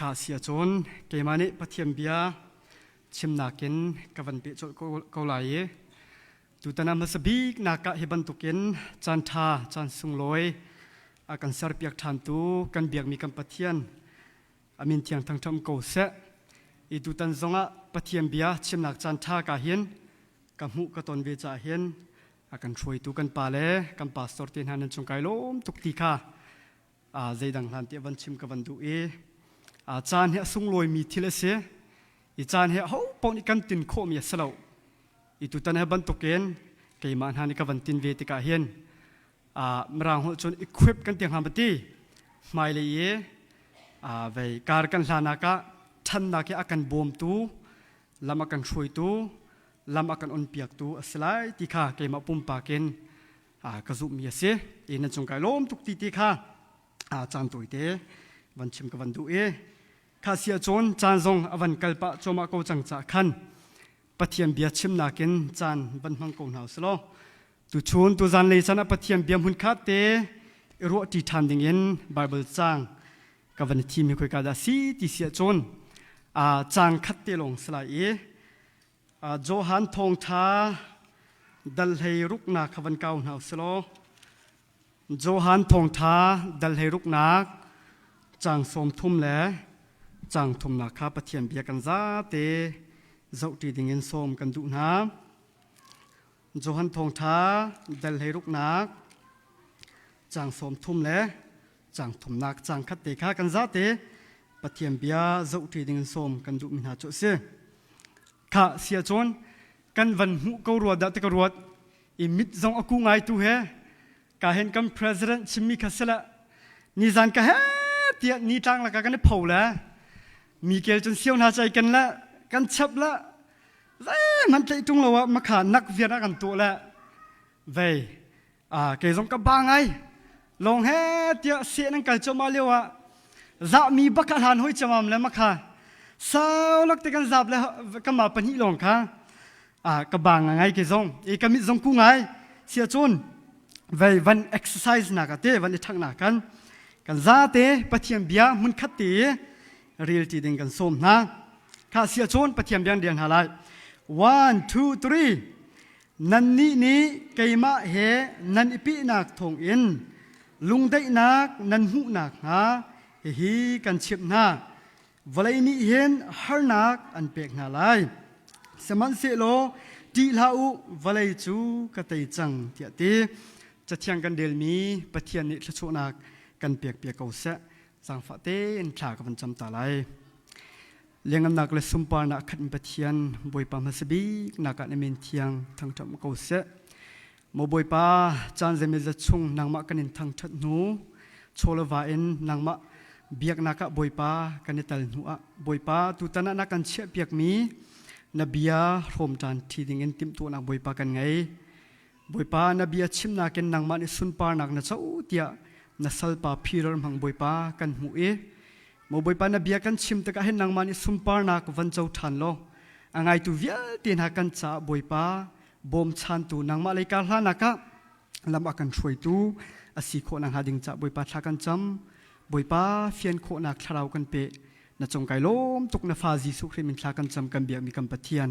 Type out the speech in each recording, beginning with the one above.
Kha si ahcun keimah nih Pathian bia chimnak in ka van peh colh ko lai i tutan ah hmasa bik nak ah hi bantukin caan ṭha caan sunglawi a kan serpiak ṭhantu kan biakmi kan Pathian a min thiang thangṭham ko seh. I tutan zongah Pathian bia chimnak caan ṭha ka hin ka hmuh ka ton ve caah hin a kan hruaitu kan pa le kan pastor te hna nan cung kai lawm tuk ti kha zeidang hlan tiah van chim ka van duh i caan hi a sunglawimi thil a si i caan hi ho paoh nih kan tin khawhmi a si lo i tutan he bantukin keimah hna nih ka van tin ve tikah hin mirang holh cun equip kan ti hnga ti hmailei i vei kar kan hlanak ah ṭhannak hi a kan bawmtu lam a kan hruaitu lam a kan onpiaktu a si lai ti kha keimah pumpak in ka zumhmi a si i nan cung kai lawm tuk ti ti kha caan tawite van chim ka van duh i kha si ahcun caan zong a van kal pah cuahmah ko cang caah khan Pathian bia chimnak in caan van hmang ko hna usih tuchun tuzan lei caan ah Pathian bia hmun khat te i ruah ṭi ṭhan ding in Bible caang ka van i thim hi khoika dah si ti si ahcun caang khat te lawng si lai i Johan thawngṭha dal hlei ruknak kha van kau hna usih law Johan thawngṭha dal hlei ruknak caang 30 le caang thumnak kha Pathian bia kan zate zohṭi dingin sawm kan duh hna. Johan thawngṭha dal hlei ruknak caang 30 le caang thumnak caang khat te kha kan zate Pathian bia zohṭi dingin sawm kan duhmi hna cu a si. Kha si ahcun kan van hmuh ko rua dah ti ka ruat i mit zong a ku ngai tu he ka hen kan president chimmi kha sila nizan ka he tiah ni tlang laka kan i pho le mi kel cun sio hna chai kan la kan chap la zeihmanh tlaih ṭung lo ah makha nak vian ah kan tuah le vei kei zong ka ba ngai lawng he tiah seh nan kal cuahmah lio ah zahmi bak a hlan hoi camam le makha sau lak te kan zap le kama pahnih lawng kha ka ba ngai ke zong i ka mit zong ku ngai sia cun vei van exercise nak te van i thak na kan kan za te pathian bia hmun khat te rel ti ding kan sawm hna kha sia cun pathian bia rian hna lai 1 2 3 Nannih nih keimah he nan i pehnak thawngin lungdaihnak nan hmuh nakhnga hihi kan chimh hna. Vawlei nih hin harnak an pek hna lai. Sihmanhsehlaw ṭih hlah u, vawlei cu ka tei cang, tiah a ti. Cathiang kan relmi Pathian nih thluachuahnak kan pekpiak ko seh. Zaangfah tein thla ka van cam ta lai. Liangngannak le sunparnak khat in Pathian Bawipa hmasa bik nak ah na min thiang thangṭhat ko seh. Maw Bawipa, caan zeimawzat chung nangmah kan in thangṭhat hnu, chawleva in nangmah biaknak ah Bawipa kan i tal hnu ah Bawipa tutan ah na kan chiahpiakmi na bia hrawm ṭan ṭhi ding in timhtuahnak Bawipa kan ngei. Bawipa na bia chimnak in nangmah nih sunparnak na co tiah na salpa Peter hmang Bawipa kan hmuh i Maw Bawipa na bia kan chim tikah hin nangmah nih sunparnak van co ṭhan law a ngaitu vialte hna kan caah Bawipa bawmchantu nangmah lei kar hlanak ah lam a kan hruaitu a si khawh nakhnga ding caah Bawipa thla kan cam Bawipa fian khawhnak thlarau kan pe na cung kai lawm tuk na fa Jesuh Khrih min thla kan cam kan biakmi kan Pathian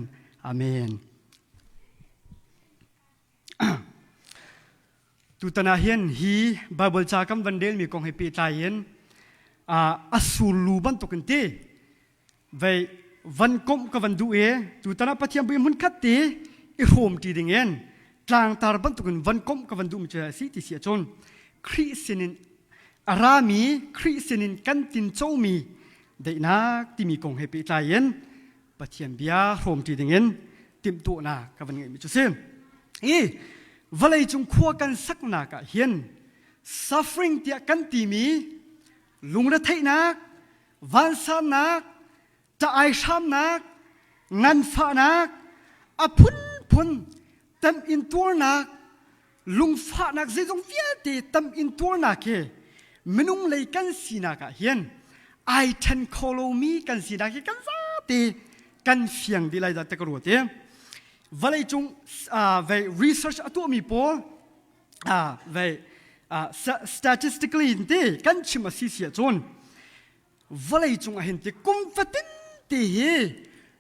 amen Tutan ah hin hi Bible ca kan van relmi kong he pehtlai in a surlu bantukin ti vei van komh ka van duh i tutan ah Pathian bui hmun khat ti i hrawm ṭi ding in tlangtar bantukin van komh ka van duhmi cu a si ti si ahcun Khrih sinin a rami Khrih sinin kan tincomi daihnak timi kong he pehtlai in Pathian bia hrawmṭi dingin timhtuahnak ka van ngeihmi cu si. I vawleicung khua kan saknak ah hin suffering tiah kan timi lungretheihnak, vansannak, ṭah-ai hramnak, nganfahnak, a phunphun tam in tuarnak lungfahnak zeizong vialte tam in tuarnak hi minung lei kan sinak ah hin ai ṭhen kho lomi kan sinak hi kan zate kan fiang dih lai dah te ka ruat i vawleicung vei research a tuahmi pawl vei statistically ti kan chim a si si ahcun. Vawlei cung ah hin ti kum fatin ti hi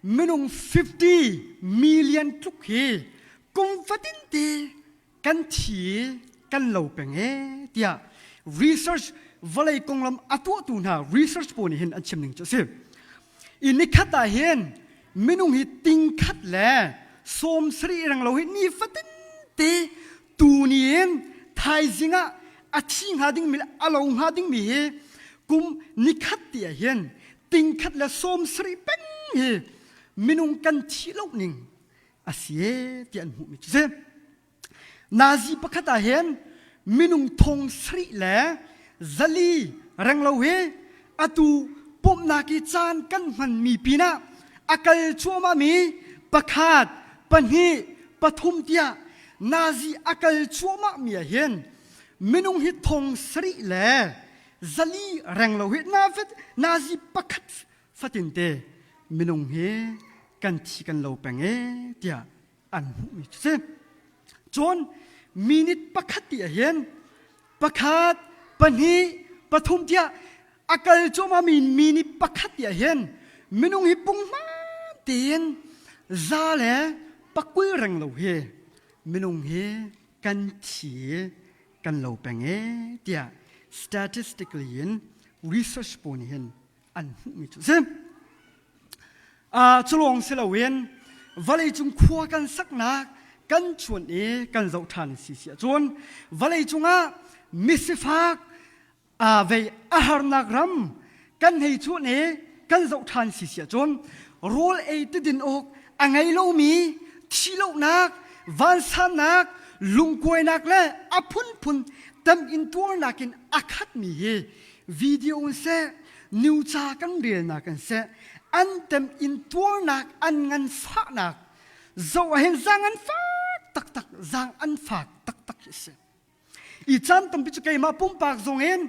minung 50 million tluk hi kum fatin te kan thi kan lo peng e tiah research vawlei konglam a tuahtu hna research pawl nih hin an chim ning cu a si. I nikhat ah hin minung hi tingkhat le sawm sarih reng lo hi ni fatin te tu ni in thaizing ah a thi hnga dingmi le a lo hnga dingmi hi kum nikhat ti ah hin tingkhat le sawm sarih peng hi minung kan thi lo ning a si e ti an hmuhmi cu si. Nazi pakhat ah hin minung thong sarih le zali renglo hi atu pumhnak i caan kan hmanmi pinah a kal cuahmahmi pakhat, pahnih, pathum tiah Nazi a kal cuahmahmi ah hin minung hi thong sarih le zali renglo hi Nazi pakhat fatinte minung hi kan thi kan lo peng e tiah an hmuhmi cu si. Cun minute pakhat ti ah hin pakhat, pahnih, pathum tiah a kal cuahmahmi minute pakhat ti ah hin minung hi punghman tein za le pakul reng lo hi minung hi kan thi kan lo peng e tiah statistically in research pawl nih hin an hmuhmi cu a si. Cu lawng si loin vawleicung khua kan saknak kan chuan i kan zoh ṭhan si si ahcun vawleicung ah misifak vei a harnak ram kan hei chuan i kan zoh ṭhan si si ahcun rawl ei ti din awk a ngei lomi thihlohnak vansannak lungkuainak le a phunphun tam in tuarnak in a khatmi hi video in seh niuca kan relnak in seh an tem in tuarnak an ngan fahnak zoh ah hin zaang an fak taktak zaang an fak taktak hi a si i caan tampi cu keimah pumpak zong in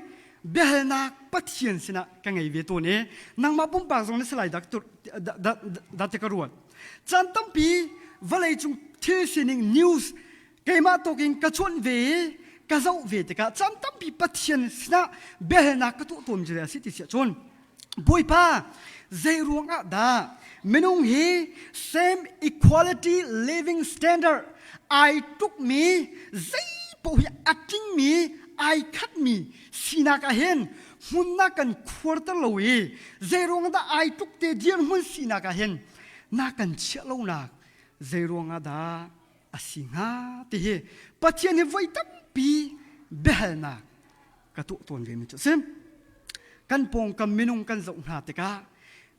biahalnak Pathian sinah ka ngei ve tawn i nangmah pumpak zong na si lai dak da ti ka ruat caan tampi vawlei cung thil sining news keimah tawk in ka chawnh ve i ka zoh ve tikah caan tampi Pathian sinah biahalnak ka tuah tawn cu a si ti si ahcun Bawipa zei ruang ah dah minung hi same equality living standard ai tlukmi zei paoh hi a tlingmi ai khatmi sinak ah hin hmunnak kan khuarter lo i zei ruang dah ai tluk te dirhmun sinak ah hin na kan chiah lonak zei ruang ah dah a si hnga ti hi Pathian hi voi tampi biahalnak ka tuah tawn ve mi cu a si. Kan pawngkam minung kan zoh hna tikah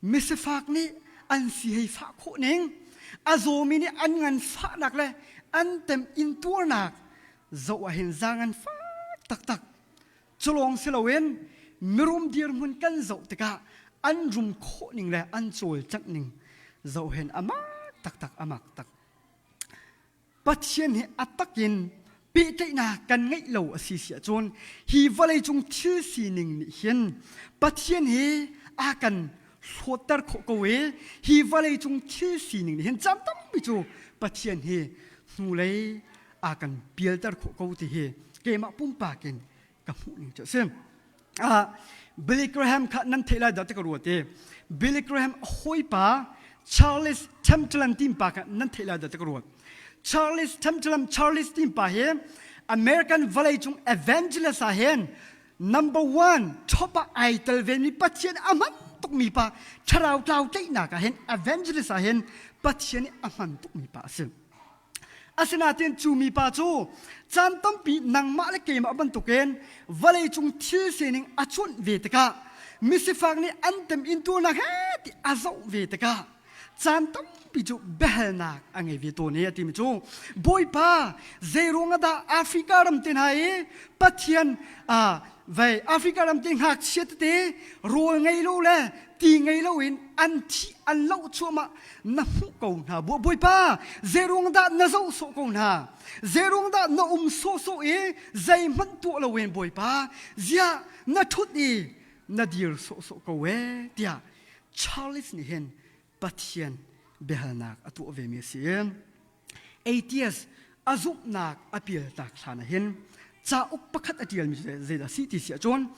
misifak nih an si hei fah khawh ning a zawmi nih an ngan fahnak le an tem intuarnak zoh ah hin zaang an fak taktak. Culawng si loin mirum dirhmun kan zoh tikah an rum khawh ning le an cawlcangh ning zoh hin amak taktak amak tak. Pathian hi a takin pehtlaihnak kan ngeih lo a si si ahcun hi vawleicung thil sining nih hin Pathian hi a kan hlawtter khawh ko i hi vawleicung thil sining nih hin caan tampi cu Pathian hi hnulei a kan pialter khawh ko ti hi keimah pumpak in ka hmuh ning cu a si. Billy Graham kha nan theih lai dah ti ka ruat i Billy Graham a hawipa Charles Templeton tim pa kha nan theih lai dah ti ka ruat. Charles Templeton Charles tim pa hi American vawlei cung evangelist ah hin number one top ah ai tel ve mi Pathian a hman tukmi pa thlarau tlau tlaihnak ah hin evangelist ah hin Pathian i a hman tukmi pa a si. Asinain cu mipa cu caan tampi nangmah le keimah bantukin vawleicung thil sining a cuanh ve tikah misifak nih an tem intuarnak he ti a zoh ve tikah caan tampi cu biahalnak a ngei ve tawn i a timi cu Bawipa zeiruang ah dah Africa ram te hna i Pathian vei Africa ram te ngakchia tete rawl ngei lo le ti ngei loin an thih an loh cuahmah na hmuh ko hna Bawipa zeiruang dah na zoh sawh ko hna zeiruang dah na um sawhsawh i zeihmanh tuah loin Bawipa ziah na ṭhut i na dir sawhsawh ko ee tiah Charles nih hin Pathian biahalnak a tuah ve mi a si. Atheist a zumhnak a pialtak hlan ah hin. Cauk pakhat a ṭialmi cu zeidah a si ti si ahcun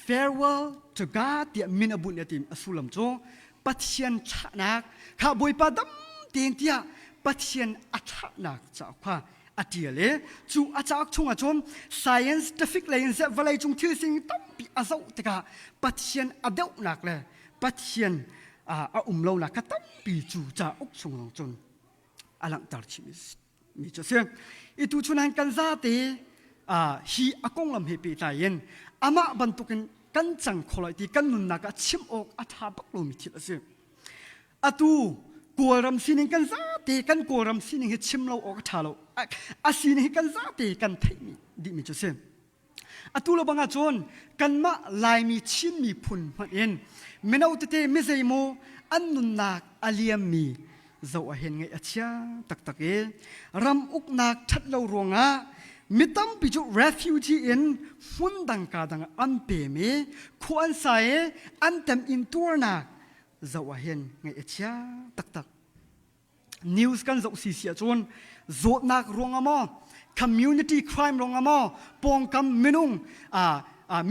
Farewell to God tiah min a bunh i a ti a sullam cu Pathian thlahnak kha Bawipa dam tein tiah Pathian a thlahnak cauk kha a ṭial i cu a cauk chungah cun scientific lei in seh vawleicung thil sining tampi a zoh tikah Pathian a deuhnak le Pathian a um lonak kha tampi cu cauk chung lawng cun a langhter chih mi cu a si. I tu chun han kan zate hi a konglam he pehtlai in amah bantukin kan cang kho lai ti kan nunnak ah chim awk a ṭha bak lomi thil a si. Atu Kawlram sining kan zate kan Kawlram sining hi chim lo awk a ṭha lo. A sining hi kan zate kan theihmi dihmi cu a si. Atu lo bang ahcun kanmah Laimi Chin miphun hmanh in mino tete mizeimaw an nunnak a liammi zoh ah hin ngaih a chia taktak i ram uknak ṭhat lo ruangah mi tampi cu refugee in hmun dang ka dang ah an pem i khua an sa i an tem in tuarnak zoh ah hin ngaih a chia taktak. News kan zoh si si ahcun zawtnak ruangah maw community crime ruangah maw pawngkam minung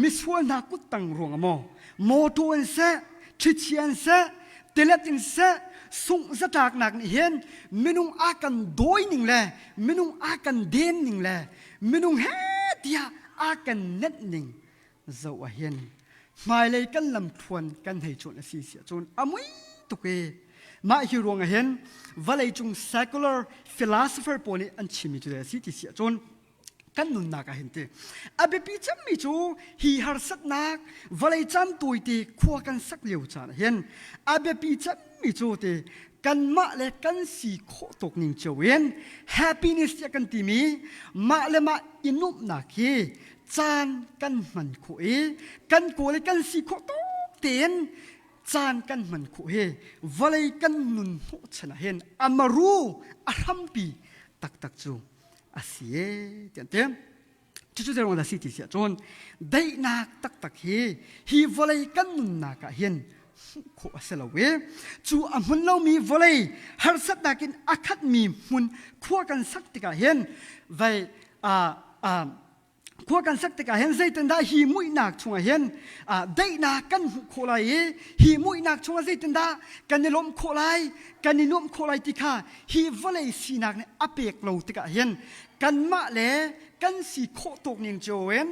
misual hna kuttang ruangah maw motor in seh ṭhichia in seh tilet in seh sungh zatlaknak nih hin minung a kan dawi ning le minung a kan den ning le minung he tiah a kan nenh ning zoh ah hin hmailei kan lamthluan kan hei cuan a si si ahcun a mui tuk i mah hi ruang ah hin vawleicung secular philosopher pawl nih an chimmi cu a si ti si ahcun kan nunnak ah hin ti a biapi cemmi cu hi harsatnak vawlei caan tawite khua kan sak lio caan ah hin a biapi cemmi cu ti kanmah le kan si khawh tuk ning cio in happiness tiah kan timi mah le mah i nuamhnak hi caan kan hman khawh i kan kawl i kan si khawh tuk tein caan kan hman khawh hi vawlei kan nun hnawhchan ah hin a maru a hrampi taktak cu a si e tian ti cucu zei ruang dah si ti si ahcun daihnak taktak hi hi vawlei kan nunnak ah hin hmuh khawh a si lo i cu a hmun lomi vawlei harsatnak in a khatmi hmun khua kan sak tikah hin vai khua kan sak tikah hin zeitindah hi muihnak chungah hin daihnak kan hmuh khawh lai i hi muihnak chungah zeitindah kan i lawmh khawh lai kan i nuamh khawh lai ti kha hi vawlei sinak nih a pek lo tikah hin kanmah le kan si khawh tawk ning cio in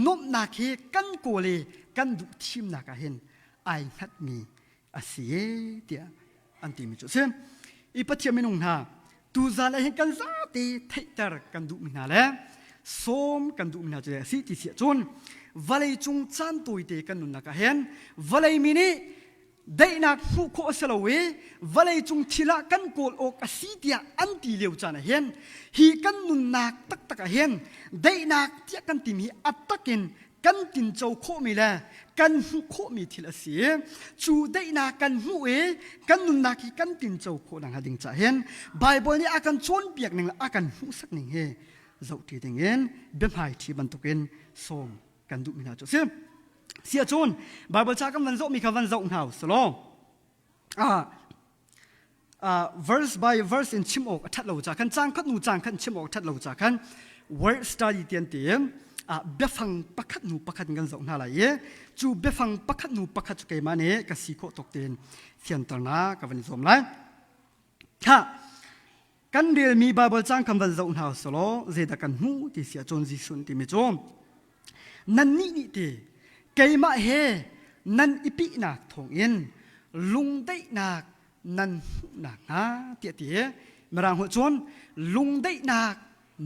nuamhnak hi kan kawl i kan duh thimnak ah hin ai hngatmi a si tiah an timi cu a si. I Pathian minung hna tuzan ah hin kan zate theihter kan duhmi hna le sawm kan duhmi hna cu a si ti si ahcun vawlei cung caan tawite kan nunnak ah hin vawlei mi nih daihnak hmuh khawh a si lo i vawlei cung thil ah kan kawl awk a si tiah an ti lio caan ah hin hi kan nunnak taktak ah hin daihnak tiah kan timi a takin kan tinco khawhmi le kan hmuh khawhmi thil a si. Cu daihnak kan hmuh i kan nunnak hi kan tinco khawh nakhnga ding caah hin Baibal nih a kan cawnpiak ning le a kan hmuhsak ning hi zohṭi ding in biahmaiṭhi bantukin sawm kan duhmi hna cu a si. Si ahcun Baibal ca kan van zohmi kha van zoh hna u selaw verse by verse in chim awk a ṭhat lo ca khan cang khat nu cang khat chim awk a ṭhat lo ca khan word study tian ti biafang pakhat hnu pakhat in kan zoh hna lai i cu biafang pakhat hnu pakhat cu keimah nih ka si khawh tuk tein fianternak ka van i zuam lai. Ha kan relmi Bible cang kan van zoh hna selaw zeidah kan hmuh ti si ahcun Jesuh timi cu nannih nih ti keimah he nan i pihnak thawngin lungdaihnak nan hmuh nakhnga tiah ti i mirang holh cun lungdaihnak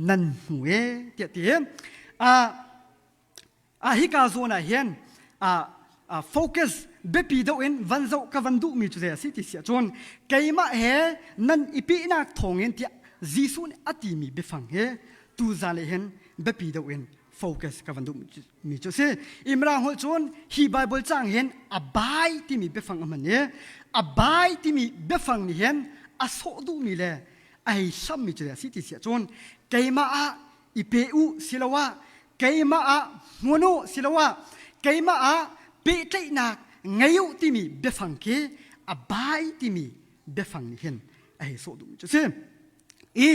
nan hmu e tiah ti a a hika zawn ah hin a focus biapi deuh in van zoh ka van duhmi cu zei a si ti si ahcun keimah he nan i pehnak thawngin tiah Jesuh nih a timi biafang hi tuzan ah hin biapi deuh in focus ka van duh mi cu si. Imrang holh cun hi Bible cang hin a bai timi biafang a hman i a bai timi biafang nih hin a sawh duhmi le a hei hlammi cu a si ti si ahcun keimah ah i pe u siloah keimah ah hmun u siloah keimah ah pehtlaihnak ngei u timi biafang khi a bai timi biafang nih hin a hei sawh duhmi cu si. I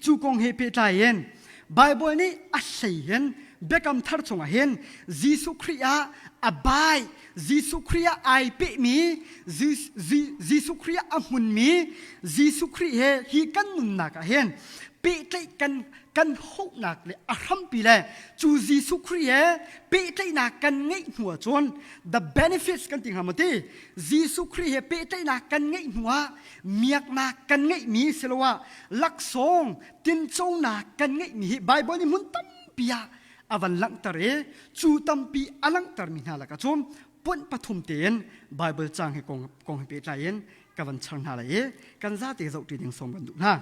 cu kong he pehtlai in Bible nih a hlei hin Biakam Thar chungah hin Jesuh Khrih ah a bai, Jesuh Khrih ah ai pehmi, Jesuh Khrih ah a hmunmi, Jesuh Khrih he hi kan nunnak ah hin pehtlaih kan kan hohnak le a hrampi le cu Jesuh Khrih he pehtlaihnak kan ngeih hnu ah cun the benefits kan ti hnga maw ti Jesuh Khrih he pehtlaihnak kan ngeih hnu ah miaknak kan ngeihmi siloah laksawng tinconak kan ngeihmi hi Baibal nih hmun tampi ah a van langhter i cu tampi a langhtermi hna lakah cun puanh pathum tein Baibal caang he kong kong he pehtlai in ka van char hna lai i kan zate zohṭi ding sawm kan duh hna.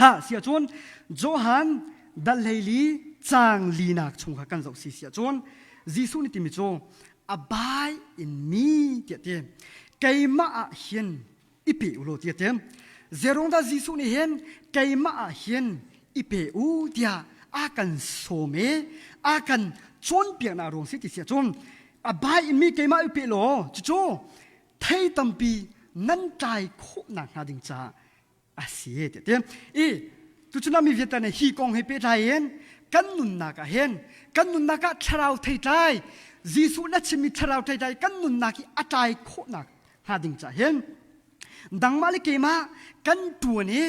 Ha sia cun Johan dal hleili caang linak chung kha kan zoh si sia cun Jesuh nih timi cu a bai in mi tiah ti keimah ah hin i pe u law tiah ti. Zeirung dah Jesuh nih hin keimah ah hin i pe u tiah a kan sawm i a kan cawnpiaknak ruang si ti si ahcun a bai in mi keimah i pe law cucu thei tampi nan tlai khawhnak hnga ding caah a si tiah ti. I tuchun ah mi vialte nih hi kong he pehtlai in kan nunnak ah hin kan nunnak ah thlarau theitlai Jesuh na chimmi thlarau theitlai kan nunnak hi a tlai khawhnak hnga ding caah hin dangmah le keimah kan ṭuan i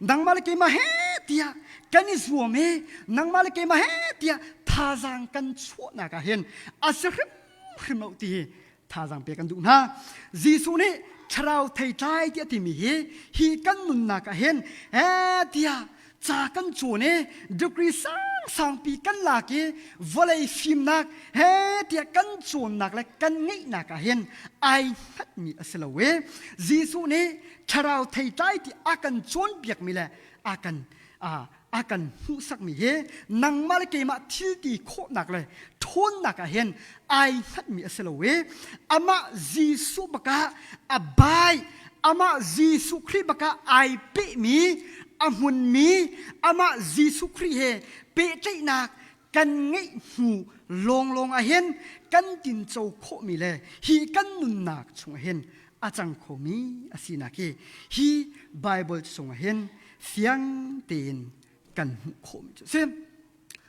nangmah le keimah he tiah kan i zuam i nangmah le keimah he tiah thazaang kan chuahnak ah hin a si hrimhrim lo ti hi thazaang pek kan duh hna. Jesuh nih thlarau theitlai tiah timi hi hi kan nunnak ah hin he tiah ca kan cawn i degree sang sangpi kan lak i vawlei fimnak he tiah kan cawnnak le kan ngeihnak ah hin ai hngatmi a si lo i Jesuh nih thlarau theitlai ti a kan cawnpiakmi le a kan a kan hmuhsakmi hi nangmah le keimah thil ti khawhnak le ṭhawnnak ah hin ai hngatmi a si lo i amah Jesuh bakah a bai amah Jesuh Khrih bakah ai pehmi a hmunmi amah Jesuh Khrih he pehtlaihnak kan ngeih hnu lawnglawng ah hin kan tinco khawhmi le hi kan nunnak chungah hin a cang khomi a sinak hi hi Bible chungah hin fiang tein kan hmuh khawhmi cu a si.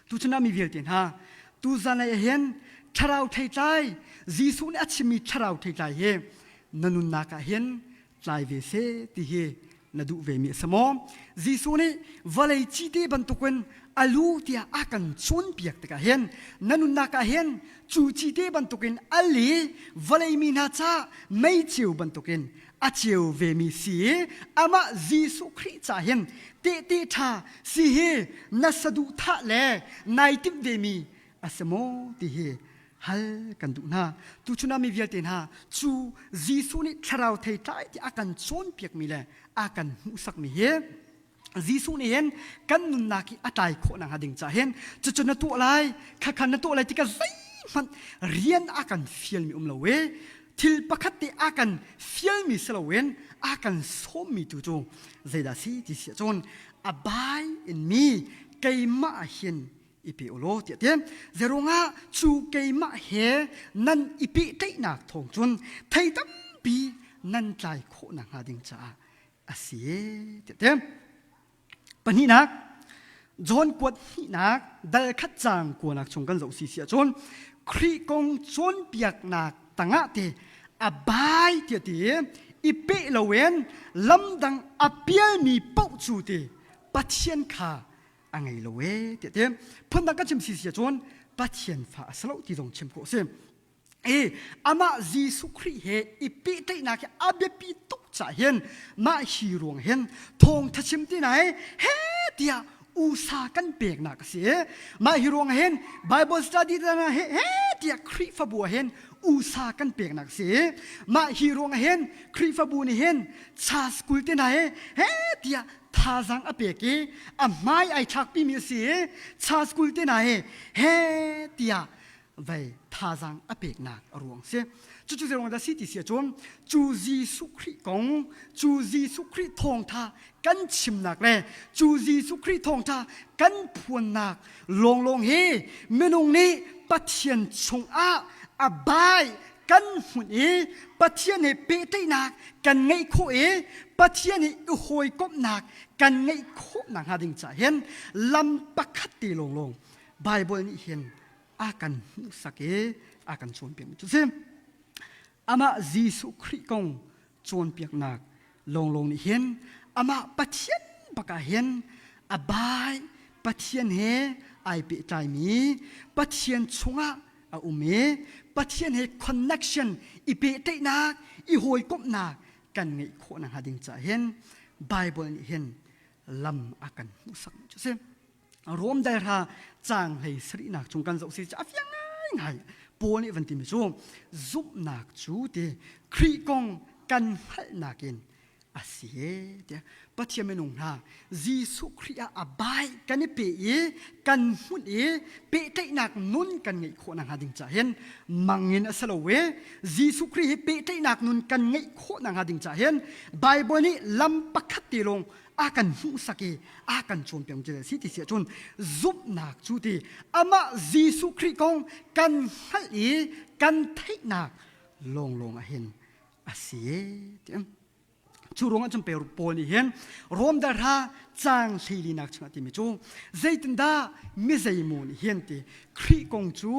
Tuchun ah mi vialte hna tuzan ah hin thlarau theitlai Jesuh nih a chimmi thlarau theitlai hi na nunnak ah hin tlai ve seh ti hi na duh ve mi a si maw? Jesuh nih vawlei cite bantukin a lu tiah a kan cawnpiak tikah hin na nunnak ah hin cu cite bantukin a li vawlei mi hna ca mei ceu bantukin a ceu ve mi si i amah Jesuh Khrih ca hin tehte ṭha si hi na saduhthah le nai timh ve mi a si maw ti hi hal kan duh hna. Tuchun ah mi vialte hna cu Jesuh nih thlarau theitlai ti a kan cawnpiakmi le a kan hmuhsakmi hi Jesuh nih hin kan nunnak hi a tlai khawh nakhnga ding caah hin cucu na tuah lai khakha na tuah lai ti ka zeihmanh rian a kan fialmi um lo i thil pakhat te a kan fialmi si loin a kan sawmmi tu cu zeidah si ti si ahcun a bai in mi keimah hin i pe u law tiah ti zeruangah cu keimah he nan i pehtlaihnak thawng cun thei tampi nan tlai khawh nakhnga ding caah a si tiah ti pahnihnak John kuat hnihnak dal khat caang kuanak chung kan zoh si si ahcun Khrih kong cawnpiaknak tangah te a bai tiah ti i peh loin lamdang a pialmi paoh cu ti Pathian kha a ngei lo e tiah ti phundang kan chim si si ahcun Pathian fa a si lo ti zong chim khawh a si i amah Jesuh Khrih he i pehtlaihnak hi a biapi tuk caah hin mah hi ruang hin thawngtha chim ti nai he tiah usa kan peknak a si mah hi ruang hin Bible study he he tiah Khrihfabu ah hin usa kan peknak a si mah hi ruang hin Khrihfabu nih hin cha school te hna he he tiah thazaang a pek i a hmai ai thlakpimi a si i cha school te hna he he tiah vei thazaang a peknak a ruang si. Cucu zeiruang dah si ti si ahcun cu Jesuh Khrih kong, cu Jesuh Khrih thawngtha kan chimnak le cu Jesuh Khrih thawngtha kan phuannak lawnglawng hi minung nih Pathian chungah a bai kan hmunh i Pathian he pehtlaihnak kan ngeih khawh i Pathian he i hawikomhnak kan ngeih khawh nakhnga ding caah hin lam pakhat te lawnglawng. Bible nih hin a kan hmuhsak i a kan cawnpiakmi cu si. Amah Jesuh Khrih kong cawnpiaknak lawnglawng nih hin amah Pathian bak ah hin a bai Pathian he ai pehtlaimi Pathian chungah a um i Pathian he connection i pehtlaihnak i hawikomhnak kan ngeih khawh nakhnga ding caah hin Bible nih hin lam a kan hmuhsak cu si. Rom dalhra caang hlei sarihnak chung kan zoh si cu a fiang ngaingai. Paul nih van timi cu zumhnak cu ti Khrih kong kan hngalhnak in a si e tiah Pathian minung hna Jesuh Khrih ah a bai kan i pe i kan hmunh i pehtlaihnak nun kan ngeih khawh nakhnga ding caah hin mang in a si lo e Jesuh Khrih hi pehtlaihnak nun kan ngeih khawh nakhnga ding caah hin Bible nih lam pakhat te lawng a kan hmuhsak i a kan cawnpiak ti si ti si ahcun zumhnak cu ti amah Jesuh Khrih kong kan hngalh i kan theihnak lawnglawng ah hin a si ti cu ruangah cun Paul nih hin Rom darha caang hleilinak chungah timi cu zeitindah mi zeimaw nih hin ti Khrih kong cu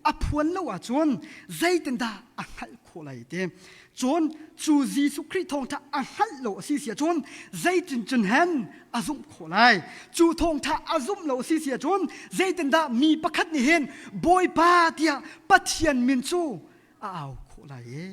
a phuan lo ahcun zeitindah a hngalh khawh lai ti cun cu Jesuh Khrih thawngṭha a hngalh lo a si si ahcun zeitin cun hen a zumh khawh lai cu thawngṭha a zumh lo a si si ahcun zeitindah mi pakhat nih hin Bawipa tiah Pathian min cu a au khawh lai e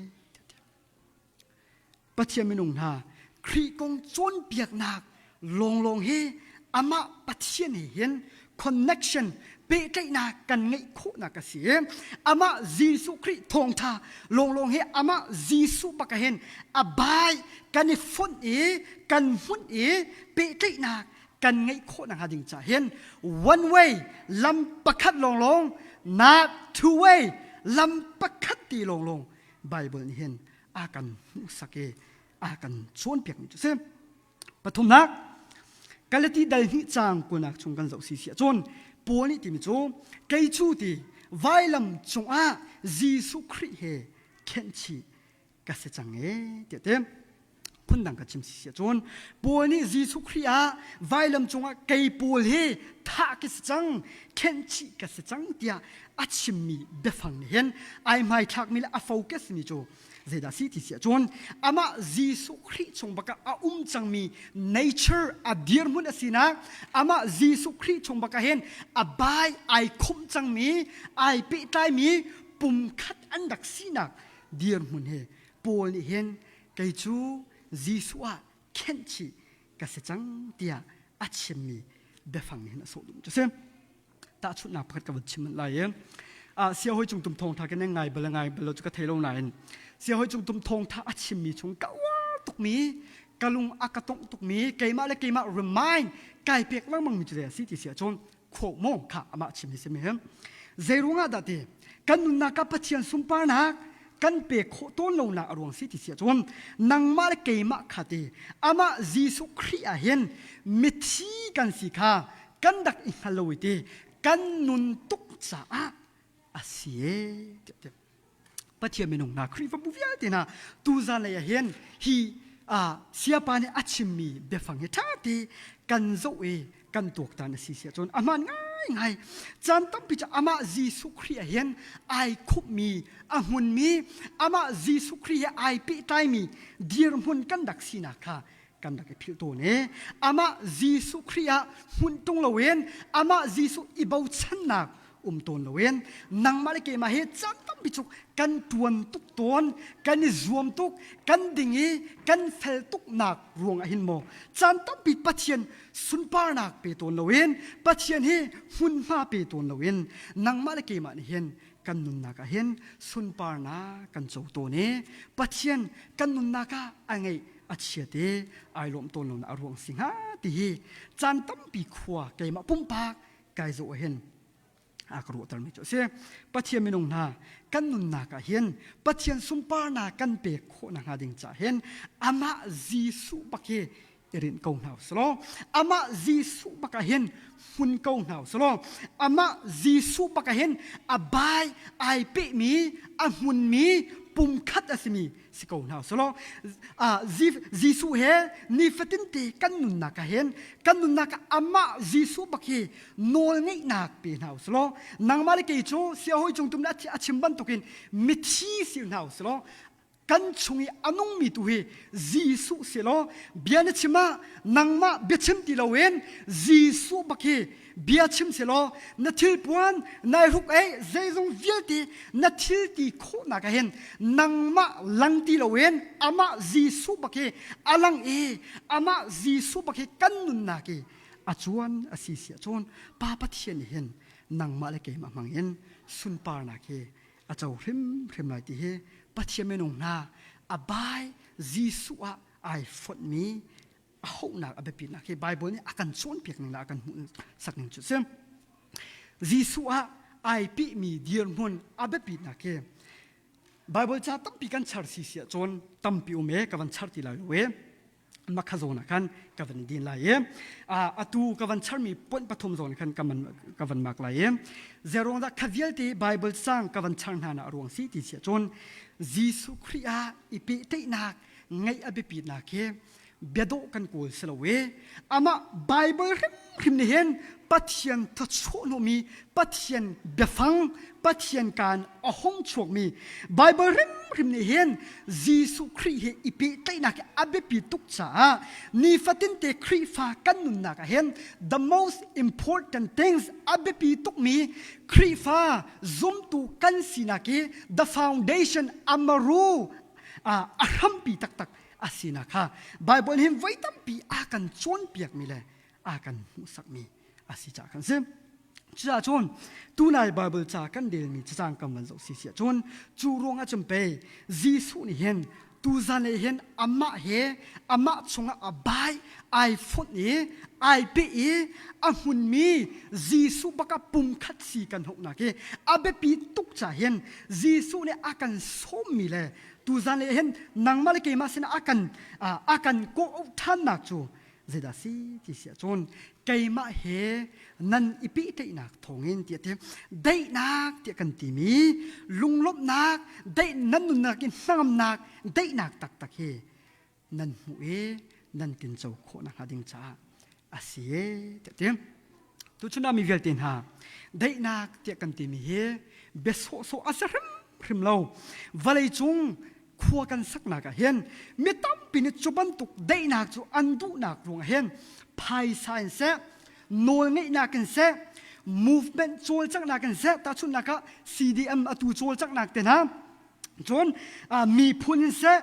Pathian minung hna Khrih kong cawnpiaknak lawnglawng hi amah Pathian he hin connection pehtlaihnak kan ngeih khawhnak a si i amah Jesuh Khrih thawngtha lawnglawng hi amah Jesuh bak ah hin a bai kan i fonh i kan hmunh i pehtlaihnak kan ngeih khawh nakhnga ding caah hin one way lam pakhat lawnglawng not two way lam pakhat ti lawnglawng Bible nih hin a kan hmuhsak i a kan cawnpiakmi cu a si. Pathumnak, Galati dal hnih caang kunak chung kan zoh si si ahcun Paul nih timi cu kei cu ti vailam cungah Jesuh Khrih he khenhchih ka si cang e tiah ti. Phundang ka chim si si ahcun Paul nih Jesuh Khrih ah vailam cungah kei Paul hi thah ka si cang, khenhchih ka si cang tiah a chimmi biafang nih hin ai hmaithlakmi le a focus mi cu zeidah si ti si ahcun amah Jesuh Khrih chung bakah a um cangmi nature a dirhmun a sinak amah Jesuh Khrih chung bakah hin a bai ai khumh cangmi ai pehtlaimi pumkhat an rak sinak dirhmun he Paul nih hin kei cu Jesuh ah khenhchih ka si cang tiah a chimmi biafang hin a sawh duh cu si. Tahchunhnak pakhat ka vun chim lai i siahoi cung tum thawngtha kan ngai bal ngai bal lo cu ka thei lo nain siahoi cung tum thawngtha a chimmi chung ka uar tukmi ka lung a ka tongh tukmi keimah le keimah remind kai pek lengmang mi cu zei a si ti si ahcun khawh maw kha amah chim hi si mi zei ruangah dah ti kan nunnak ah Pathian sunparnak kan pek khawh tawn lonak a ruang si ti si ahcun nangmah le keimah kha ti amah Jesuh Khrih ah hin mithi kan si kha kan rak i hngal lo i ti kan nun tuk caah a si e Pathian minung hna Khrihfabu vialte hna tuzan lei ah hin hi siapa nih a chimmi biafang hi ṭha te kan zoh i kan tuaktan a si si ahcun a hmaan ngaingai caan tampi cu amah Jesuh Khrih ah hin ai khupmi a hmunmi amah Jesuh Khrih he ai pehtlaimi dirhmun kan rak sinak kha kan rak i philh tawn i amah Jesuh Khrih ah hmunh tung loin amah Jesuh i bochannak um tawn loin nangmah le keimah hi caan tampi cu kan tuan tuk tawn kan i zuam tuk kan ding i kan fel tuknak ruang ah hin maw caan tampi Pathian sunparnak pe tawn loin Pathian hi hmunhma pe tawn loin nangmah le keimah nih hin kan nunnak ah hin sunparnak kan co tawn i Pathian kan nunnak ah a ngeih a chiat i ai lawm tawn lonak a ruang si hnga ti hi caan tampi khua keimah pumpak kai zawh ah hin a ka ruahtermi cu a si. Pathian minung hna kan nunnak ah hin Pathian sunparnak kan pek khawh nakhnga ding caah hin amah Jesuh bak hi i rinh ko hna usih amah Jesuh bak ah hin hmun ko hna usih law amah Jesuh bak ah hin a bai ai pehmi a hmunmi pumkhat a simi si ko hna selaw Jesuh he nifatin te kan nunnak ah hin kan nunnak ah amah Jesuh bak hi nawl ngeihnak pe hna usulaw nangmah le kei cu siahawi cungtum le a chim bantukin mithi si hna usulaw kan chung i a nungmi tu hi Jesuh si law bia na chim ah nangmah biachim ti loin Jesuh bak hi bia chim si law na thilpuan nai hruk ei zeizong vialte na thil ti khawhnak ah hin nangmah lang ti loin amah Jesuh bak hi a lang i amah Jesuh bak hi kan nunnak i a cuan a si si ahcun Pa Pathian nih hin nangmah le keimah hmang in sunparnak hi a co hrimhrim lai ti hi Pathian minung hna a bai Jesuh ah ai fonhmi a hohnak a biapitnak hi Bible nih a kan cawnpiak ning le a kan hmuhsak ning cu si. Jesuh ah ai pihmi dirhmun a biapitnak hi Bible ca tampi kan char si si ahcun tampi um e ka van char ti lai lo e makha zawn ah khan ka van din lai i atu ka van charmi point pathum zawn khan ka van mak lai i zeruang dah kha vialte Bible cang ka van char hna na ruang si ti si ahcun Jesuh Khrih ah i pehtlaihnak ngeih a biapitnak hi biadawh kan kawl si lo i amah Bible hrimhrim nih hin Pathian thawchuahhnawhmi Pathian biafang Pathian kaan a hung chuakmi Bible hrimhrim nih hin Jesuh Khrih he i pehtlaihnak hi a biapi tuk caah nifatinte Khrihfa kan nunnak ah hin the most important things a biapi tukmi Khrihfa zumtu kan sinak hi the foundation amaru a hrampi taktak a sinak kha Bible hin voi tampi a kan cawnpiakmi le a kan hmuhsakmi a si caah kan si. Cucaah cun tunai Bible ca kan relmi cacang kan van zoh si si ahcun cu ruangah cun pei Jesuh nih hin tuzan le hin amah he amah chungah a bai ai fonh i ai peh i a hmunmi Jesuh baka pumkhat si kan hohnak hi a biapi tuk ca hin Jesuh nih a kan sawmmi le tuzan le hin nangmah le keimah sinah a kan a kan kawh ṭhannak cu zeidah si ti si ahcun keimah he nan i pehtlaihnak thawngin tiah ti daihnak tiah kan timi lunglawmhnak daih nan nunnak in hnangamnak daihnak taktak hi nan hmuh i nan tinco khawh nakhnga ding caah a si e tiah ti tuchun ah mi vialte hna daihnak tiah kan timi hi bia sawhsawh a si hrimhrim lo vawlei cung khua kan saknak ah hin mi tampi nih cu bantuk daihnak cu an duhnak ruangah hin phaisa in seh nawlngeihnak in seh movement cawlcanghnak in seh tahchunhnak ah CDM atu cawlcanghnak te hna cun miphun in seh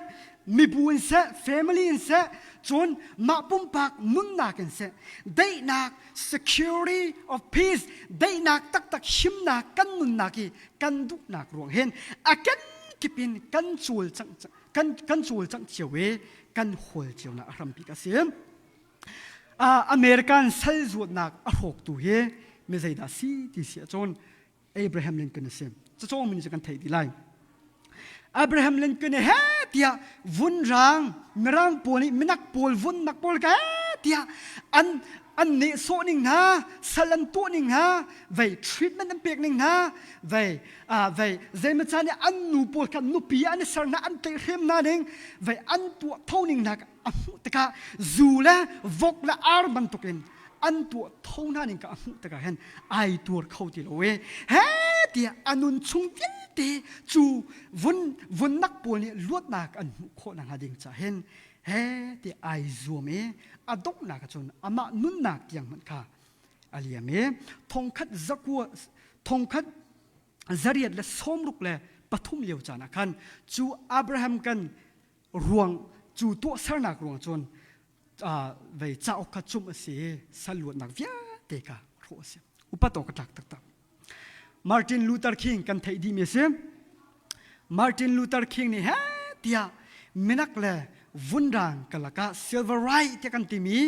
mibu in seh family in seh cun mah pumpak nunnak in seh daihnak security of peace daihnak taktak himnak kan nunnak hi kan duhnak ruang hin a kenkip in kan cawlcangh kan kan cawlcangh cio i kan hawl cio nak a hrampi ka si American sal zuatnak a hrawktu hi mi zeidah si ti si ahcun Abraham Lincoln a si. Cacawng min cu kan theih dih lai. Abraham Lincoln he tiah vunrang mirang pawl nih minak pawl vunnak pawl ka tiah an an nehsawh ning hna sal an tuah ning hna vei treatment an pek ning hna vei vei zeimaw caan nih an nu pawl kha nupi an i ser hna an tlaihhrem hna ning vei an tuah tho ning hna a hmuh tikah zu le vok le ar bantukin an tuah tho hna ning ka a hmuh tikah hin ai tuar kho ti lo e he tiah a nun chung vialte cu vun vunnak pawl nih luatnak an hmuh khawh nakhnga ding ca hin he tiah ai zuam i a donghnak ahcun amah nunnak tiang hmanh kha a liam i thongkhat zakua thongkhat zariat le sawmruk le pathum lio caan ah khan cu Abraham kan ruang cu tuahsernak ruang cun vei cauk kha cumh a si i sal luatnak vialte kha hrawh a si upat awk a tlak taktak Martin Luther King kan theih dihmi a si Martin Luther King nih he tiah minak le vunrang kalak ah silver right tiah kan timi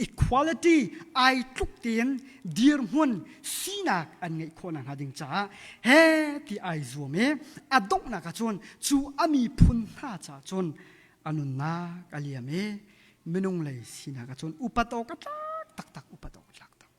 equality ai tluk tein dirhmun sinak an ngeih khawh nakhnga ding caah he ti ai zuam i a donghnak ah cun cu a miphun hna caah cun a nunnak a liam i minung lei sinak ah cun upat awk a tlak taktak upat awk a tlak tak.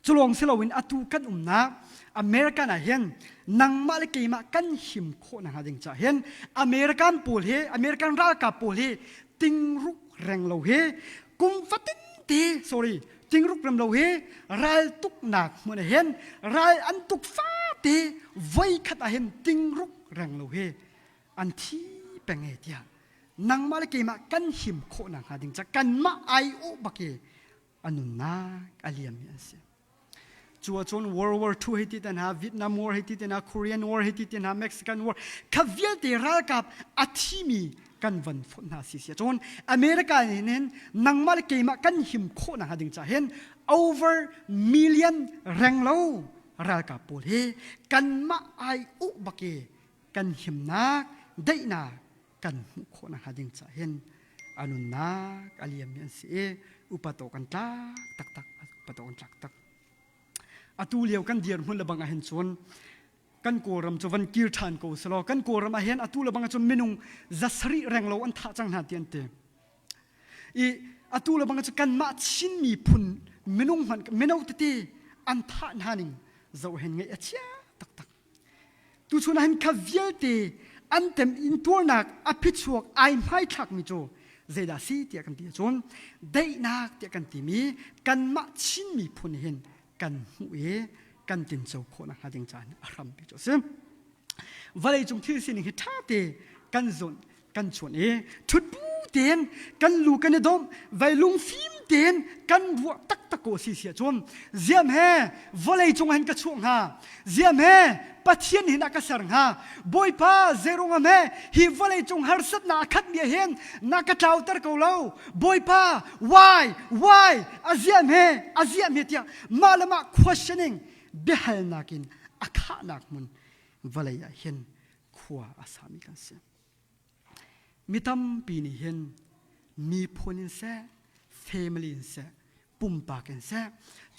Culawng si loin atu kan umnak American ah hin nangmah le keimah kan him khawh nakhnga ding caah hin American pawl hi American ralkap pawl hi tingruk reng lo hi kum fatin te sorry tingruk rem lo hi ral tuknak hmun ah hin ral an tuk fate voi khat ah hin tingruk reng lo hi an thi peng e tiah nangmah le keimah kan him khawh nakhnga ding ca kanmah ai awh bak i a nunnak a liammi an si. Cu ahcun World War II hei ti te hna, Vietnam War hei ti te hna, Korean War hei ti te hna, Mexican War, kha vialte ralkap a thimi kan van fonh hna si si ahcun America nih hin nangmah le keimah kan him khawh nakhnga ding caah hin over million renglo ralkap pawl hi kanmah ai uh bak i kan himnak daihnak kan hmuh khawh nakhnga ding caah hin a nunnak a liammi an si i upat awk an tlak taktak upat awk an tlak tak atu lio kan dirhmun le bang ah hin cun kan kawlram cu van kir ṭhan ko selaw kan kawlram ah hin atu le bang ah cun minung zasarih renglo an thah cang hna ti an ti i atu le bang cu kanmah Chin miphun minung hmanh mino tete an thah hna ning zoh hen ngaih a chia taktak Tuchun ah hin kha vialte an tem intuarnak a phichuak ai hmaithlakmi cu zeidah si tiah kan ti ahcun daihnak tiah kan timi kanmah Chin miphun hin kan hmuh i kan tinco khawh nakhnga ding caan a hrampi cu a si. Vawleicung thil sining hi ṭha te kan zunh kan chuan i ṭhutbu tein kan lu kan i domh vai lungfim tein kan ruah taktak ko si si ahcun ziam he vawlei cung hin ka chuah hnga ziam he Pathian hin a ka ser hnga Bawipa zeirungam he hi vawlei cung harsatnak a khatmi ah hin na ka tlauter ko lo Bawipa why why a ziam he a ziam he tiah mah le mah questioning biahalnak in a khahnak hmun vawlei ah hin khua a sami kan si. Mi tampi nih hin miphun in seh, family in seh, pumpak in seh,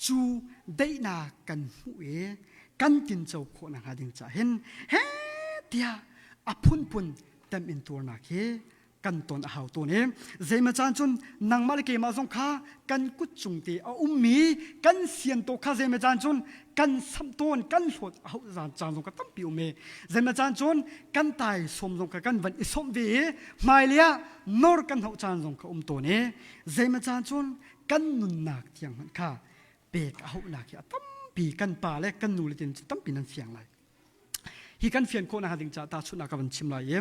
cu daihnak kan hmuh i kan tinco khawh nakhnga ding caah hin he tiah a phunphun tem in tuarnak hi kan ton a hau tawn i zeimaw caan cun nangmah le keimah zong kha kan kut cung te a ummi kan sian to kha zeimaw caan cun kan samh tawn kan hlawt a hauh caan zong kha tampi um i zeimaw caan cun kan tai sawm zong kha kan van i sawmh ve i hmailei ah nor kan hauh caan zong kha um tawn i zeimaw caan cun kan nunnak tiang hmanh kha pek a hauhnak hi a tampi kan pa le kan nu le tin tampi nan fiang lai Hi kan fian khawh nakhnga ding caah tahchunhnak ka van chim lai i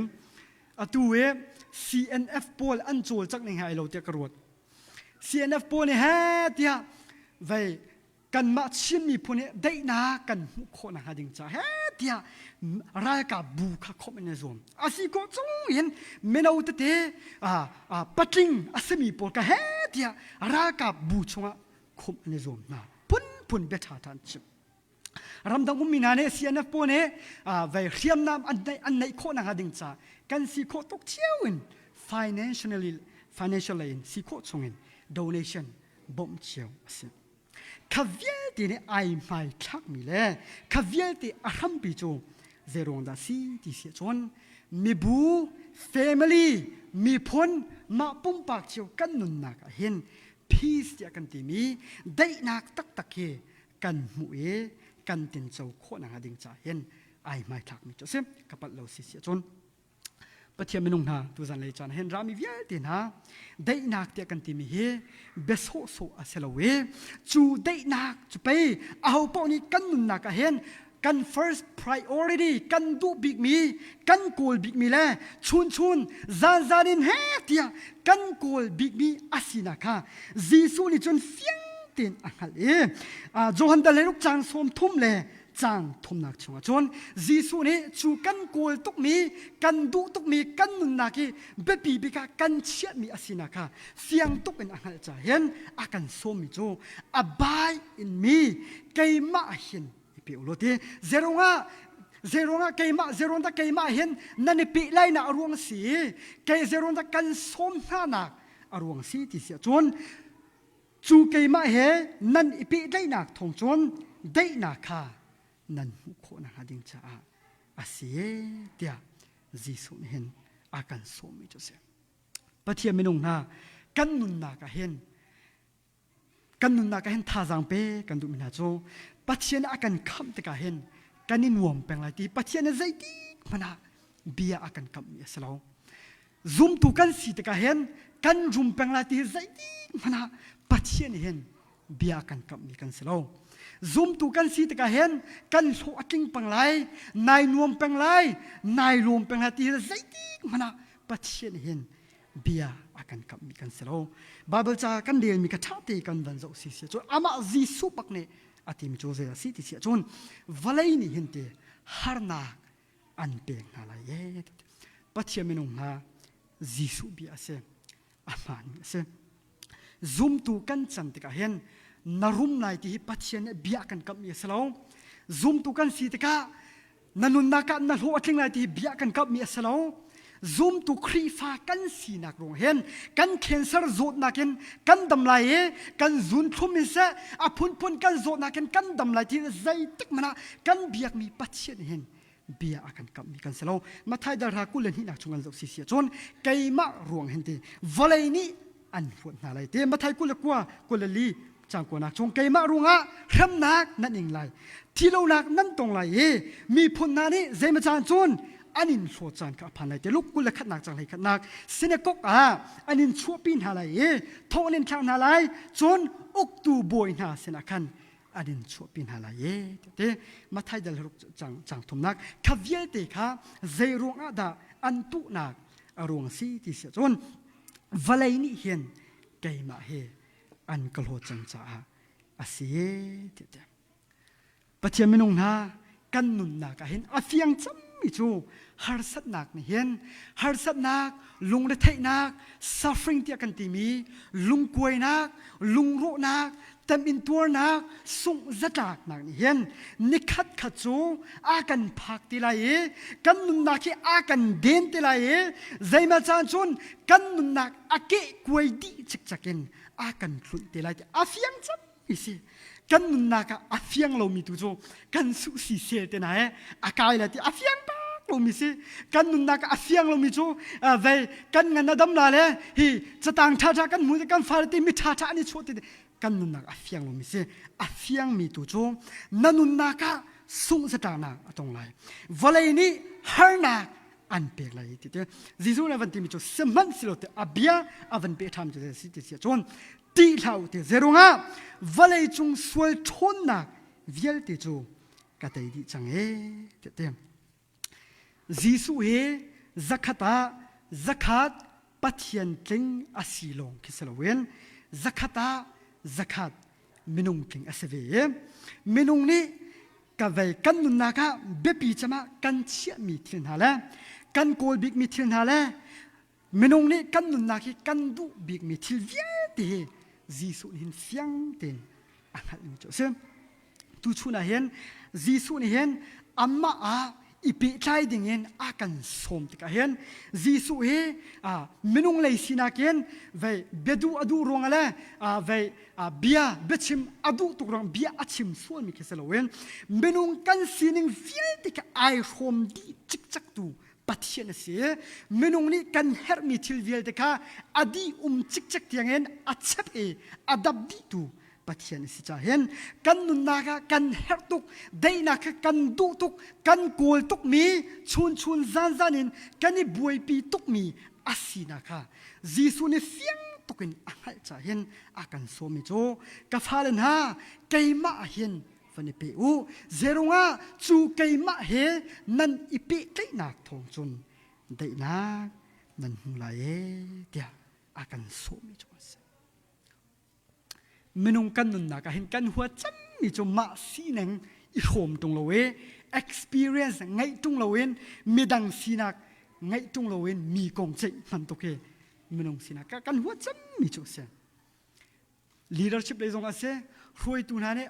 atu i CNF pawl an cawlcangh ning he ai lo tiah ka ruat. CNF pawl nih he tiah vei kanmah Chin miphun hi daihnak kan hmuh khawh nakhnga ding caah he tiah ralkap bu kha khawmh in a zuam. A si khawh chung in mino tete patling a simi pawl kha he tiah ralkap bu chungah khawmh an i zuam hna. Phunphun bia ṭha ṭha an chim. Ramdang ummi hna nih CNF pawl nih vei hriamnam an neih an neih khawh nakhnga ding ca kan si khawh tuk cio in financially financial lei in si khawh chung in donation bawmh cio a si. Kha vialte nih ai hmai thlakmi le kha vialte a hrampi cu zeiruang dah si ti si ahcun mibu family miphun mah pumpak cio kan nunnak ah hin peace tiah kan timi daihnak taktak hi kan hmuh i kan tinco khawh nakhnga ding caah hin ai hmaithlakmi cu a si ka palh lo si si ahcun Pathian minung hna tuzan lei caan hin rami vialte hna daihnak tiah kan timi hi bia sawhsawh a si lo i cu daihnak cu pei aho paoh nih kan nunnak ah hin kan first priority kan duh bikmi kan kawl bikmi le chun chun zan zan in he tiah kan kawl bikmi a sinak kha Jesuh nih cun fiang tein a hngalh i Johan dal le ruk cang sawm thum le cang thumnak chungah cun Jesuh nih cu kan kawl tukmi kan duh tukmi kan nunnak hi biapi bik ah kan chiahmi a sinak kha fiang tuk in a hngalh caah hin a kan sawmmi cu a bai in mi keimah hin i pe u law ti zeirungah zeirungah keimah zeirung dah keimah hin nan i peh lai nak a ruang si kei zeirung dah kan sawm hna nak a ruang si ti si ahcun cu keimah he nan i pehtlaihnak thawng cun daihnak kha nan hmuh khawh nakhnga ding caah a si tiah Jesuh nih hin a kan sawmmi cu a si. Pathian minung hna kan nunnak ah hin. Kan nunnak ah hin thazaang pe kan duhmi hna cu Pathian a kan khamh tikah hin kan i nuam peng lai ti Pathian nih zeitik hmanh ah bia a kan kamhmi a si lo. Zumtu kan si tikah hin kan rum peng lai ti hi zeitik hmanh ah Pathian nih hin bia kan kamhmi kan si lo. Zumtu kan si tikah hin kan hlawh a tling peng lai, nai nuam peng lai, nai lawm peng lai ti hi zeitik hmanh ah Pathian nih hin bia a kan kamhmi kan si lo. Bible ca kan relmi ka ṭha te kan van zoh si si cun amah Jesuh bak nih a timi cu zei a si ti si ahcun vawlei nih hin ti harnak an pek hna lai e. Pathian minung hna Jesuh bia a si. A hmaanmi a si. Zumtu kan can tikah hin na rum lai ti hi Pathian nih bia kan kamhmi a si lo. Zumtu kan si tikah na nunnak ah na hlawh a tling lai ti hi bia kan kamhmi a si lo. Zumtu Khrihfa kan sinak ruang hin kan cancer zawtnak in kan dam lai i kan zunthlum in seh a phunphun kan zawtnak in kan dam lai ti zeitik hmanh ah kan biakmi Pathian hin bia a kan kamhmi kan si lo. Matthai dal ra 22 nak chung kan zoh si si ahcun keimah ruang hin ti vawlei nih an huat hna lai te Matthai 29 24 cang kuanak chung keimah ruangah hremnak nan ing lai thilonak nan tong lai i miphun hna nih zeimaw caan cun an in hlawt caan kha a phan lai te Luk 21 nak cang hlei khatnak sinakok ah an in chuahpi hna lai i thong an in thlak hna lai cun uktu bawi hna sinah khan an in chuahpi hna lai e te Matthai dal ruk cang cang thumnak kha vialte kha zei ruang ah dah an tuhnak a ruang si ti si cun vawlei nih hin keimah he an ka hlawt cang caah a si ti te Pathian minung hna kan nunnak ah hin a fiang cemmi cu harsatnak nih hin harsatnak lungretheihnak suffering tiah kan timi lungkuainak lungrawhnak temintuarnak sungh zatlaknak nih hin nikhat khat cu a kan phak ti lai i kan nunnak hi a kan den ti lai i zeimaw caan cun kan nunnak a kehkuai dih cikcek in a kan tlunh te lai ti a fiang cem mi si kan nunnak ah a fiang lomi tu cu kan suh si sel te na he a kai la ti a fiang tak lomi si kan nunnak ah a fiang lomi cu vei kan ngan a dam la le hi catang ṭha ṭha kan hmu kan fale ti mi ṭha ṭha an i chuah ti kan nunnak a fiang lomi si a fiangmi tu cu na nunnak ah sungh zaṭanak a tong lai vawlei nih harnak an pek lai ti te Jesuh nih a van timi cu sihmanhsehlaw te a bia a van pe ṭham cu si ti si cun ṭih hlah u ti zeirungah vawlei cung sual ṭhawnnak vialte cu ka tei dih cang e ti te Jesuh hi zakhat ah zakhat Pathian tling a si lawng khi si loin zakhat ah zakhat minung tling a si ve i minung nih ka vei kan nunnak ah biapi cem ah kan chiahmi thil hna le kan kawl bikmi thil hna le minung nih kan nunnak hi kan duh bikmi thil vialte hi Jesuh nih hin fiang tein a hngalhmi cu a si. Tuchun ah hin Jesuh nih hin amah ah i pehtlai dingin a kan sawm tikah hin Jesuh hi minung lei sinak in vei biaduh a duh ruangah le vei bia biachim a duh tuk ruang bia a chim sualmi khi si loin minung kan sining vialte kha ai hrawm dih cikcek tu Pathian a si. Minung nih kan herhmi thil vialte kha a dih um cikcek tiangin a chep i a dap dihtu Pathian a si caah hin kan nunnak ah kan herh tuk, daihnak kha kan duh tuk, kan kawl tukmi, chun chun zan zan in kan i buaipi tukmi a sinak kha Jesuh nih fiang tukin a hngalh caah hin a kan sawmmi cu ka fale hna keimah ah hin van i pe u zerungah cu keimah he nan i pehtlaihnak thawng cun daihnak nan hmu lai e tiah a kan sawhmi cu a si minung kan nunnak ah hin kan huat cemmi cu mah sining i hrawm ṭung lo i experience ngeih ṭung loin midang sinak ngeih ṭung loin mi kong ceih hman tuk hi minung sinak kan huat cemmi cu a si leadership lei zong a si hruaitu hna nih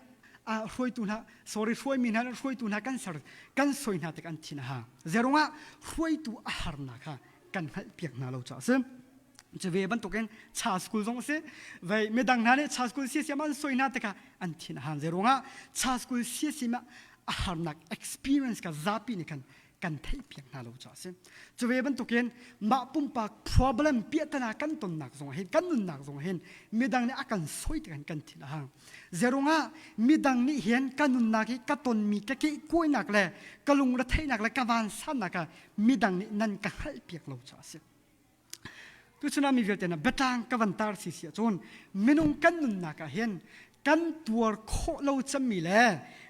hruaitu hna sorry hruaimi hna nih hruaitu hna kan ser kan soi hna tik an thin a hang zerungah hruaitu a harnak kha kan hngalh piak hna lo caah a si cu ve bantukin cha school zong a si vei midang hna nih cha school siasiam an soi hna tikah an thin a hang zerungah cha school siasiam a harnak experience ka zapi nih khan. kan theihpiak hna lo caah a si. Cu ve bantukin mah pumpak problem piahtana kan tonnak zong hin kan nunnak zong hin midang nih a kan soi tikah kan thin a hang. Zerungah midang nih hin ka nunnak hi ka tonmi ka kehkuainak le ka lungretheihnak le ka vansannak ah midang nih nan ka hngalhpiak lo caah a si. Tuchun ah mi vialte na biatlang ka van tar si si ahcun minung kan nunnak ah hin kan tuar khawh lo cemmi le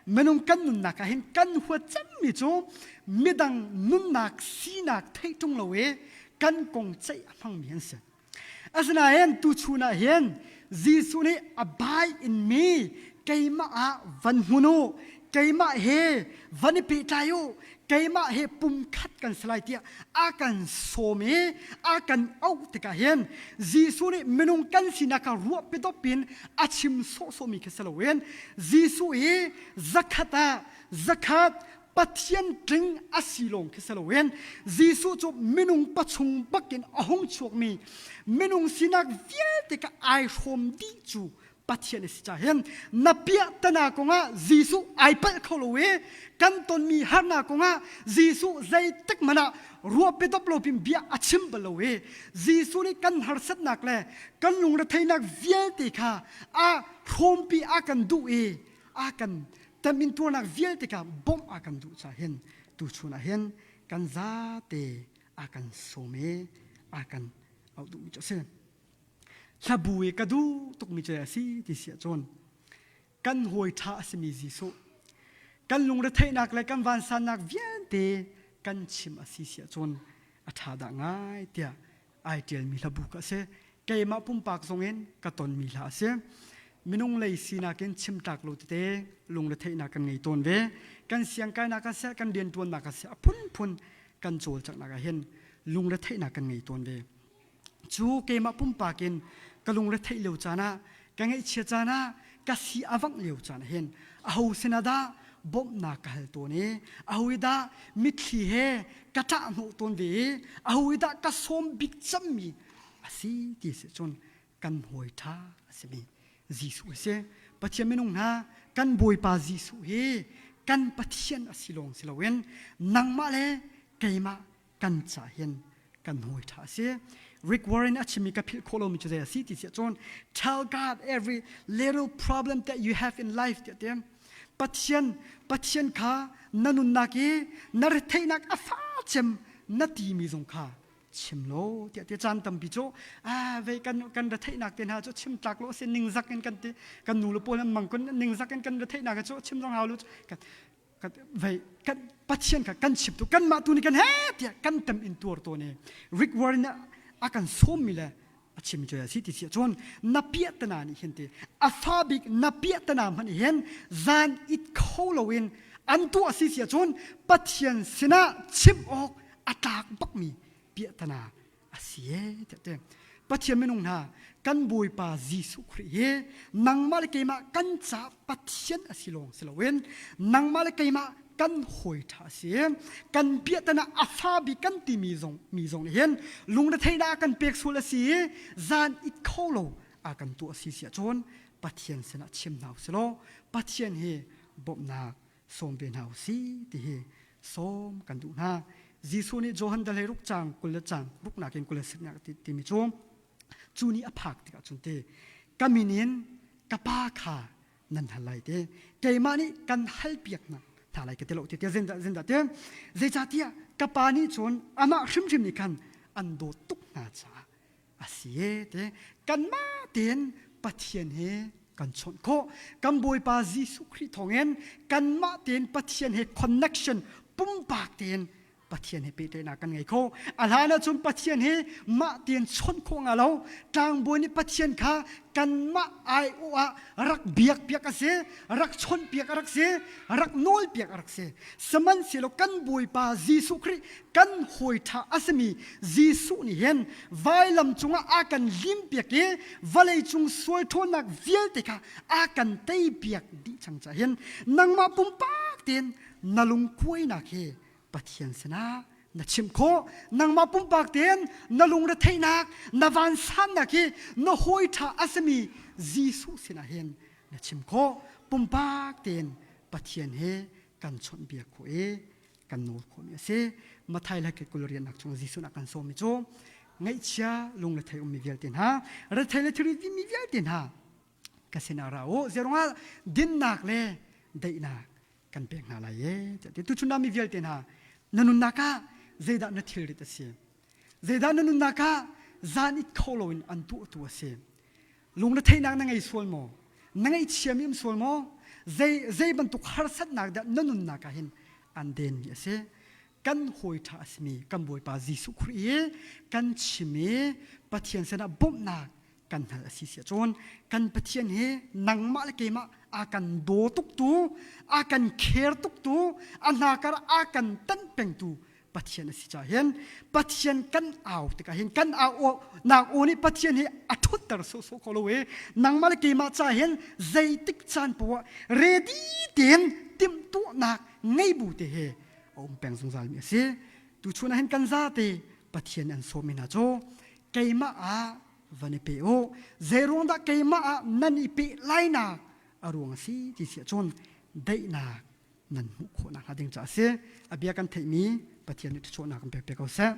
minung kan nunnak ah hin kan huat cemmi cu midang nunnak sinak theih ṭung lo i kan kong ceih a hmangmi an si. Asinain tuchun ah hin Jesuh nih a bai in mi keimah ah van hmun u keimah he van i pehtlai u keimah he pumkhat kan si lai tiah a kan sawm i a kan auh tikah hin Jesuh nih minung kan sinak kha ruah pitop in a chim sawhsawhmi khi si loin Jesuh hi zakhat ah zakhat Pathian tling a si lawng khi si loin Jesuh cu minung pachung bakin a hung chuakmi minung sinak vialte kha ai hrawm dih cu Pathian a si ca hin na piahtana kongah Jesuh ai palh kho lo i kan tonmi harnak kongah Jesuh zeitik hmanh ah ruahpi dop lo pin bia a chim bal lo i Jesuh nih kan harsatnak le kan lungretheihnak vialte kha a hrawmpi a kan duh i a kan temintuarnak vialte kha bawmh a kan duh ca hin tuchun ah hin kan zate a kan sawm i a kan auh duhmi cu a si. Hlabu i ka duh tukmi cu a si ti si ahcun kan hawi ṭha a simi Jesuh kan lungretheihnak le kan vansannak vialte kan chim a si si ahcun a ṭha dah ngai tiah ai ṭialmi hlabu ka si. Keimah pumpak zongin ka tonmi hla a si. Minung lei sinak in chim tlak lo tete lungretheihnak kan ngei tawn ve. Kan siangkainak ah seh, kan rianṭuannak ah seh, a phunphun kan cawlcanghnak ah hin lungretheihnak kan ngei tawn ve. Cu keimah pumpak in ka lungre theih lio caan ah ka ngaihchia caan ah ka si a vangh lio caan ah hin aho sinah dah bawmhnak ka hal tawn i aho i dah mitthli he ka ṭah hnawh tawn ve i aho i dah ka sawm bik cemmi a si ti si cun kan hawi ṭha a simi Jesuh a si. Pathian minung hna kan Bawipa Jesuh hi kan Pathian a si lawng si loin nangmah le keimah kan ca hin kan hawi ṭha a si. Rick Warren a chimmi ka philh khawh lomi cu zei a si ti si ahcun tell God every little problem that you have in life tiah ti. Pathian Pathian kha na nunnak i na retheihnak a fa cem na timi zong kha chim lo tiah ti caan tampi cu ah vei kan kan retheihnak te hna cu chim tlak lo si ningzak in kan ti kan nu le pawl an mang kun ningzak in kan retheihnak cu chim zong hau lo kan vei kan Pathian kha kan chim tu kanmah tu nih kan he tiah kan tem in tuar tawn i Rick Warren a kan sawmmi le a chim cu a si ti si cun na piahtana nih hin ti a fa bik na piahtana hmanh hin zan it kho loin an tuah si si cun Pathian sinah chim awk a tlak bakmi piahtana a si e tiah Pathian minung hna kan Bawipa Jesuh Khrih hi nangmah le keimah kan ca Pathian a si lawng si loin nangmah le keimah kan hawi ṭha a si kan piahtana a fa bik kan timi zong mi zong nih hin lungretheihnak a kan pek sual a si i zan it kho lo a kan tuah si si ahcun Pathian sinah chim hna usih law Pathian hi bawmhnak sawm ve hna usih ti hi sawm kan duh hna. Jesuh nih Johan dal ruk cang 20 le cang ruknak in 20 le siknak timi cu cu ni a phak tikah cun te ka min in ka pa kha nan hal lai te keimah nih kan hal piak hna hna lai ka ti lo ti zindah zindah te zeicahtiah ka pa nih cun amah hrimhrim nih khan an dawt tuk hna caah a si e te kanmah tein Pathian he kan chawnh khawh kan Bawipa Jesuh Khrih thawngin kanmah tein Pathian he connection pumpak tein Pathian he pehtlaihnak kan ngei kho a hlan ahcun Pathian he mah tein chawnh khawh nga lo tlangbawi nih Pathian kha kanmah aiawh ah rak biak piak a si rak chawnh piak a rak si rak nawl piak a rak si sihmanhsehlaw kan Bawipa Jesuh Khrih kan hawi ṭha a simi Jesuh nih hin vailam cungah a kan limpiak i vawleicung sual ṭhawnnak vialte kha a kan teipiak dih cang caah hin nangmah pumpak tein na lungkuainak hi Pathian sinah na chimh khawh nangmah pumpak tein na lungretheihnak na vansannak hi na hawi ṭha a simi Jesuh sinah hin na chim khawh pumpak tein Pathian he kan chawnhbiak khawh i. kan nawl khawhmi a si. Mathai le kul riannak chung Jesuh nih a kan sawmmi cu ngaihchia lungrethei ummi vialte hna, rethei le thilri mi vialte hna ka sinah ra u. Zeruangah dinnak le daihnak kan pek hna lai e. Tuchun ah mi vialte hna na nunnak ah zeidah na thilrit a si? Zeidah na nunnak ah zan it kho loin an tuahtu a si? Lungretheihnak na ngei sual maw? Na ngaihchiami um sual maw? Zei, zei bantuk harsatnak dah na nunnak ah hin an denmi a si? Kan hawi ṭha a simi kan Bawipa Jesuh Khrih i kan chim i Pathian sinah bawmhnak kan hal a si si ahcun kan Pathian hi nangmah le keimah a kan daw tuktu, a kan care tuktu, a hnakar a kan tanh pengtu Pathian a si caah hin Pathian kan au tikah hin kan au nak aw nih Pathian hi a ṭhutter sawhsawh kho lo i nangmah le keimah caah hin zeitik caan poah ready tein timhtuahnak ngei bu te he a um peng zungzal mi a si. Tuchun ah hin kan zate Pathian an sawm mi hna cu keimah ah van i pe u. Zeiruang dah keimah ah nan i pe lainak a ruang a si ti si ahcun daihnak nan hmuh khawh nakhnga ding caah a si. A bia kan theihmi Pathian nih thluachuahnak kan pek pe ko seh.